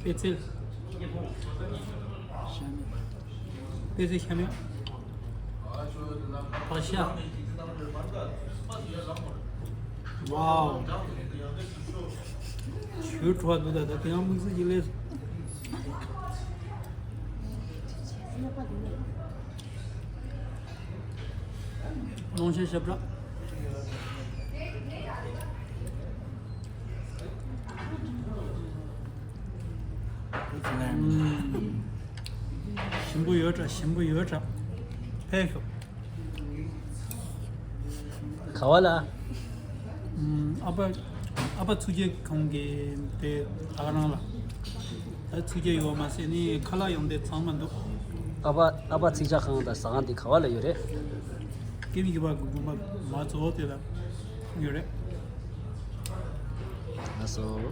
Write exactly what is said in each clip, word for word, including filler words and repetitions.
པད་ཚལ། པད་ཚལ་ཤ་མེད། བག་ཤ། ཝའོ། ཞུ་བྲོ་བ་འདུག་ད་ད་དེ་ཡང་དམིགས་བསལ་གྱི་ལས། ལོང་ཤ་ཤ་བྲག་ཞིམ་པོ་ཡོད་འདྲ། ཞིམ་པོ་ཡོད་འདྲ། ཕེབས་ཤོག་ག་བ་ལ། ཨ་ཕ། ཨ་ཕ་ཚུགས་རྗེ་ཁོང་གི་དེ་ད་ག་རང་ལ། ད་ཚིག་རྒྱ་ཡོད་མ་ཟད་ནི་ཁ་ལག་ཡོང་དེ་ཚང་མ་འདུག་ཨ་ཕ་ཨ་ཕ་ཚིག་ཇག་ཁང་དང་ཟ་ཁང་འདི་ག་བ་ལ་ཡོད་རེད། ཀེམ་གྱི་བར་གྱི་དགོན་པ་མ་གཙོ་བོ་དེ་ལ་ཡོད་རེད། ལགས་སོ།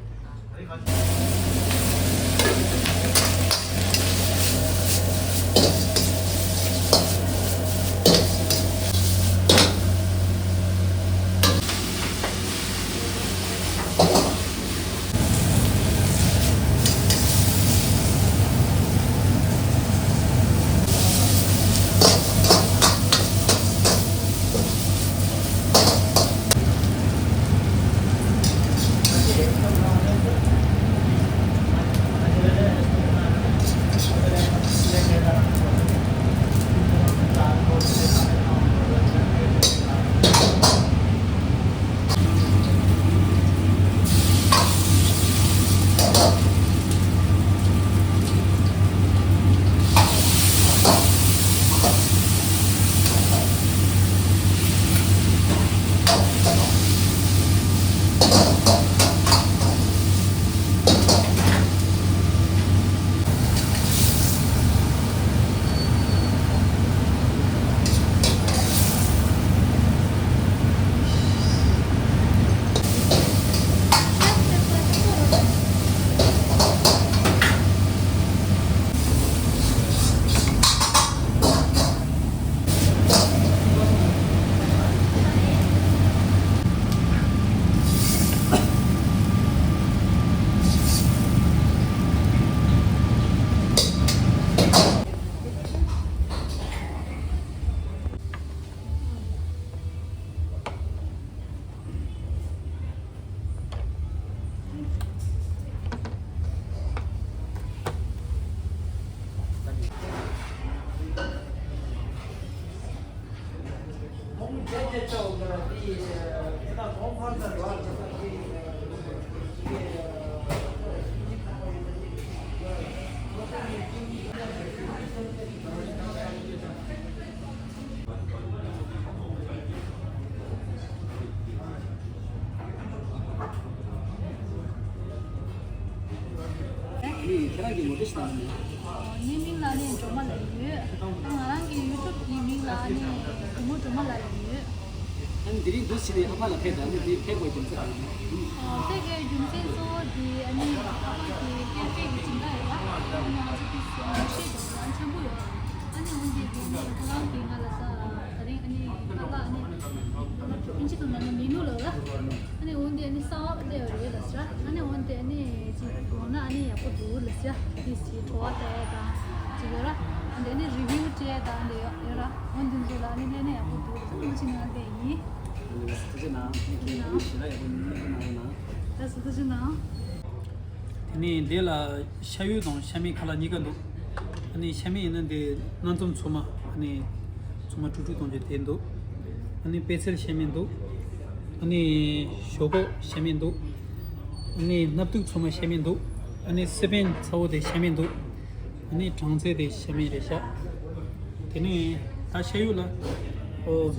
ཁྱེད་རང་གི་ངོ་སྤྲོད་ཞིག་གནང་ནས། ངའི་མིང་ལ་ནི་སྒྲོལ་མ་ལབ་ཡོད། ང་རང་གི་ཡུ་ཊུབ་གི་མིང་ལ་ནི་བུ་མོ་སྒྲོལ་མ་ལབ་ཡོད། ཨ་ནི་དེ་རིང་འདུག་ཟེར་ནས་ཨ་ཕ་ལ་ཕེབས་དང་ནི་དེ་ཕེབས་དགོས་རྒྱུ་མཚན་གང་ཡིན། ཕེབས་དགོས་རྒྱུ་མཚན་གཙོ་བོ་དེ་ཨ་ནི་ཨ་ཕ་གི་སྐད་སྐད་ཀྱི་སྦྱིན་བདག་ཡོད་པ། ཨ་ནི་ང་ཚོ་དེ་ཚོ་ཤེས་དགོས་ཡང་ཆེན་པོ་ཡོད། ཨ་ནི་འོན་ཏེ་དེ་ནི་ཁོ་རང་གིས་ང་ལ་ད་ད་རིང་ཨ་ནི་ཨ་ཕ་ཨ་ནི་ཨིན་ཇི་ཐོག་ནང་ནས་མི་ནུ་ལ་ར། ཨ་ནི་འོན་ཏེ་ཨ་ནི་གསང་བ་བལྟས་པ་རེད་ལ་ཟེར། ཨ་ནི་འོན་ཏེ་ཨ་ནི་ཅིག་འོ་ན་ཨ་ནི་ཡག་པོ་འདུག་ལ་ཟེར། དེ་ཞིག་བྲོ་བ་ལྟ་ཡ་དང་ཅིག་ཡོད་ར། ཨ་ནི་ཨ་ནི་རི་བིའུ་སྤྲད་ཡ་དང་དེ་ཡོད་ར། འོན་ཏེ་ཚོ་ལ་ཨ་ནི་ལས་ན་ཡག་པོ་འདུག་ལ་ཟེར་ཐུགས་རྗེ་གནང་བསྡད་ཡིན། ཐུགས་རྗེ་གནང་། ཐུགས་རྗེ་གནང་། ཞེ་དྲག་ཡག་པོ་ཉིན་མོ་གནང་རོགས་གནང་། ལགས་སོ་ཐུགས་རྗེ་གནང་། དེ་ནས་འདི་ལ་ཤ་ཡོས་དང་ཤ་མེད་ཁ་ལག་གཉིས་ཀ་འདུག་ཨ་ནི་ཤ་མེད་ཡིན་ན་འདི་སྣ་འཛོམས་ཚོད་མ། ཨ་ནི་ཚོད་མ་དཀྲུག་དཀྲུག་གཏོང་རྒྱུ་དེ་འདུག་ཨ་ནི་པད་ཚལ་ཤ་མེད་འདུག་ཨ་ནི་ཞོག་ཁོག་ཤ་མེད་འདུག་ཨ་ནི་སྣབས་ཐུག་ཚོད་མ་ཤ་མེད་འདུག་ཨ་ནི་སི་པན་ཚ་བོ་དེ་ཤ་མེད་འདུག་ཨ་ནི་སྦྲང་རྩི་དེ་ཤ་མེད་རེད་ཤག་དེ་ནས་ད་ཤ་ཡོས་ལ། ཨོ།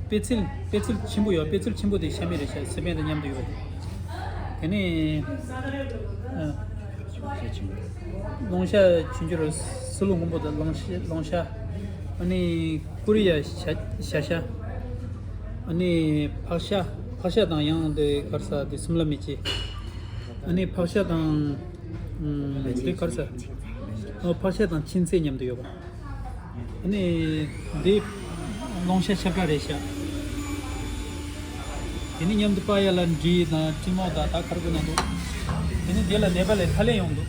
པད་ཚལ། པད་ཚལ་ཆེན་པོ་ཡོད། པད་ཚལ་ཆེན་པོ་དེ་ཤ་མེད་རེད་ཤག་སི་པན་དང་མཉམ་དུ་ཡོད་རེད། དེ་ནས་ཨ། ལོང་ཤ་ཆུང་ཆུང་རེད། སི་ལུ་སྔོན་པོ་དང་ལོང་ཤ། ལོང་ཤ། ཨ་ནི་ཀོ་རི་ཡ་ཤ། ཤ་ཤ། ཨ་ནི་ཕག་ཤ། ཕག་ཤ་དང་ཡང་དེ་ག་རེ་ཟ་དེ་སིམ་ལ་མིར་ཅི། ཨ་ནི་ཕག་ཤ་དང་། ཨ་དེ་ག་རེ་ཟ། ཨོ་ཕག་ཤ་དང་ཁྱི་ཚལ་མཉམ་དུ་ཡོད་པ། ཨ་ནི་འདི་ལོང་ཤ་ཆབ་བྲག་རེད་ཤག་དེ་ནི་མཉམ་དུ་པ་ཡ་ལ་འབྲས་དང་ཀྲིན་མོག་དང་ད་ག་རེ་དགོས་ན་འདུག་དེ་ནི་འདི་ལ་ནེ་པ་ལའི་ཐ་ལེན་ཡོང་འདུག